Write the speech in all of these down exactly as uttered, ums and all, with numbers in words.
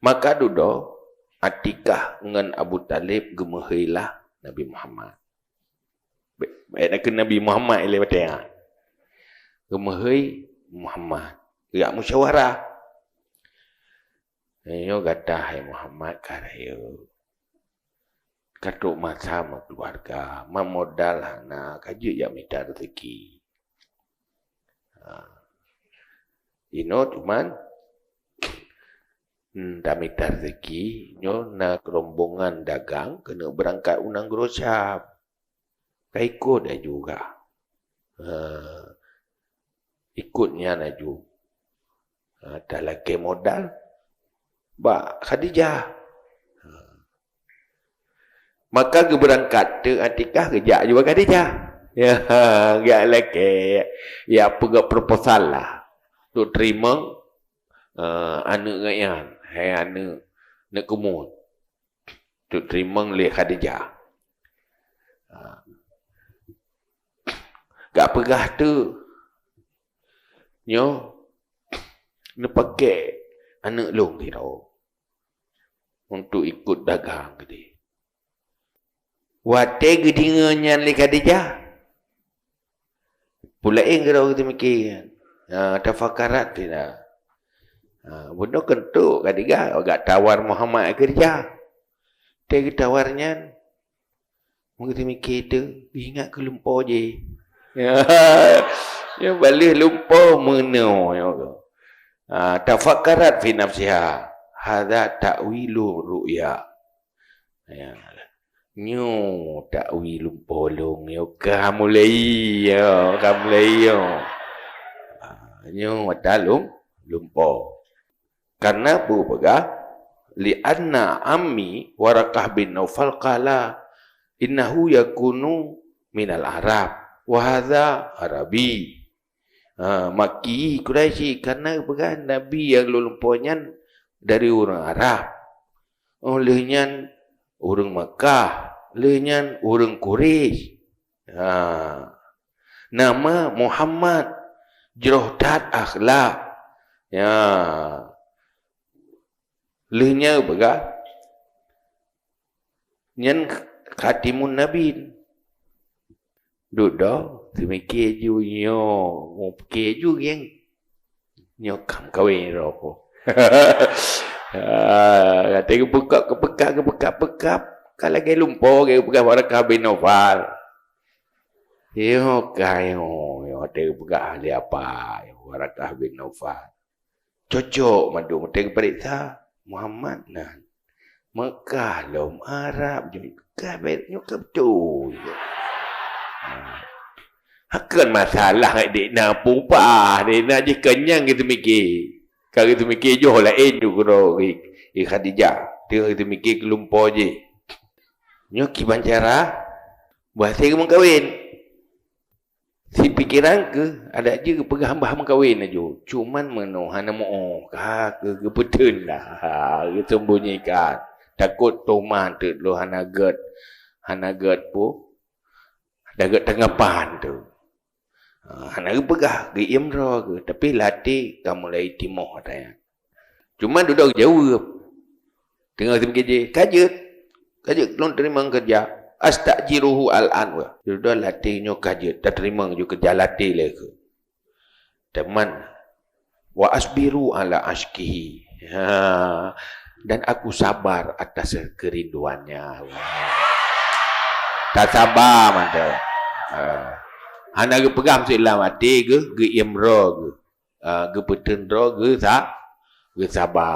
Maka dudoe Atikah ngon Abu Thalib geumeuheuilah Nabi Muhammad. Bèk, bèk na keu Nabi Muhammad ilèe batèe nyan. Geumeuhôi Muhammad. Geujak musyawarah. Nyoe gata hai Muhammad ka rayeuk. Ka trok masa meukeuluwarga, ma modal hana, ka jeuet jak mita reuzeki. Ha. Inoe cuman, hmm, tamita reuzeki, nyoe na rombongan dagang keuneuk beurangkat u nanggroe Syam. Ka ikot laju gah. Ha. Ikot nyan laju. Ha, talakèe modal bak Khadijah. Ha. Maka geubeurangkat teuk Atikah geujak ju bak Khadijah. Ya, geujak lakèe, ya, peugah proposal lah. Untuk teurimong, eh, aneuk geuh nyan. Hai aneuk, aneuk keumuen. Untuk teurimong lé Khadijah. Ha. Gak peugah teuk, nyoe neupakèk aneuk lôn sidroe untuk ikot dagang keudéh. Watèe geudeungö nyan lé Khadijah, peue laén keudroe geuteumikè nyan. Ha, tafakarat fi naf-, ha, bunoe keuneuk Khadijah, gak tawar Muhammad keureuja. Watèe geutawar nyan, meungeuteumiké teuk, geuingat keu lumpoe jih. Ya, ya, baleueh lumpoe meunoe, ya. Ah, tafakkarat fi nafsiha, "Hadza ta'wilu ru'ya." Ya. Nyoe ta'wil lumpoe lôn, ya, ka mulai, ya, ka mulai, ya. Ah, nyoe mata lum-, lumpoe. Karena peue peugah? "Li'anna ammi Waraqah bin Naufal qala, 'Innahu yakunu minal Arab, wa hadza Arabi.'" Ha, Makki Quraisy, karena peugah nabi nyang lôn lumpoe nyan dari ureuëng Arab. Oh, lheueh nyan ureuëng Makkah, lheueh nyan ureuëng Quraisy. Ha. Nama Muhammad, jroh that akhlak. Ya. Lheueh nyan peugah, nyan khatimun nabiyyin. Dudoe, teumikè ju nyoe, mupikè ju geng. Nyoe ka meukawen droe ko. Ah, watèe geupeugah, geupeugah, geupeugah, peugah, ka lagèe lumpoe geupeugah Waraqah bin Naufal. Nyoe ka nyoe, nyoe watèe geupeugah ahli apa, Waraqah bin Naufal. Cocok mandum, watèe geupareksa, Muhammad nan. Meukah lom, Arab jih, ka bèk nyoe ka beutôi. Ha. Hakon masalah dék na peue, dék na jih keunyan geuteumikè. Ka geuteumikè joh laén ju keudroe geuh, geuh Khadijah. Teungoh geuteumikè keu lumpoe jih. Nyoe kiban cara, bah lheueh geumeukawen. Sipikeran keuh adak jih geupeugah bah meukawen laju. Cuman meunoe hana meu-oh, ka keuh geupeutheun dah. Ha, geuseumbunyikan. Takot teuma teuk lôn hana gèt, hana gèt peue, hana gèt tanggapan teuk. Ha, hana geupeugah, geuiem droe geuh, tapi lam até ka mulai timoh ata nyan. Cuma dudoe geujaweueb. Teungoh teumikè jih, "Ka jeuet, ka jeuet lôn teurimong keureuja. Asta'jiruhu al-an." Wah, dudoe lam até nyoe ka jeuet, tateurimong ju keureuja lam até lé keuh. Teuma, "Wa asbiru ala asykihi." Ha, dan aku sabar atas kerinduannya. Wah. Tasaba mantong. Ha. Hana geupeugah meusilam até geuh, geuiem droe geuh. Ah, geupeuteun droe geusa-, geusaba.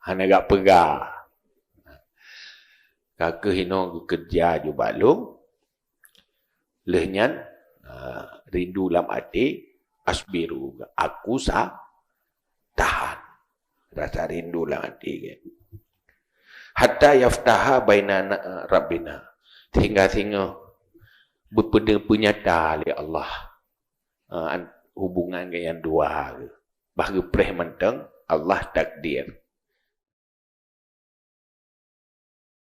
Hana gak peugah. Ka keuh inoe geukeureuja ju bak lôn. Lheueh nyan, ah, rindu lam até, asbiru, aku sa-, tahan. Rasa rindu lam até kan. Hatta yaftaha bainana rabbina. Sehingga-sehingga beupeunyata lé Allah. Ah, an-, hubungan geuh nyang dua geuh. Bah geupreh mantong, Allah takdir.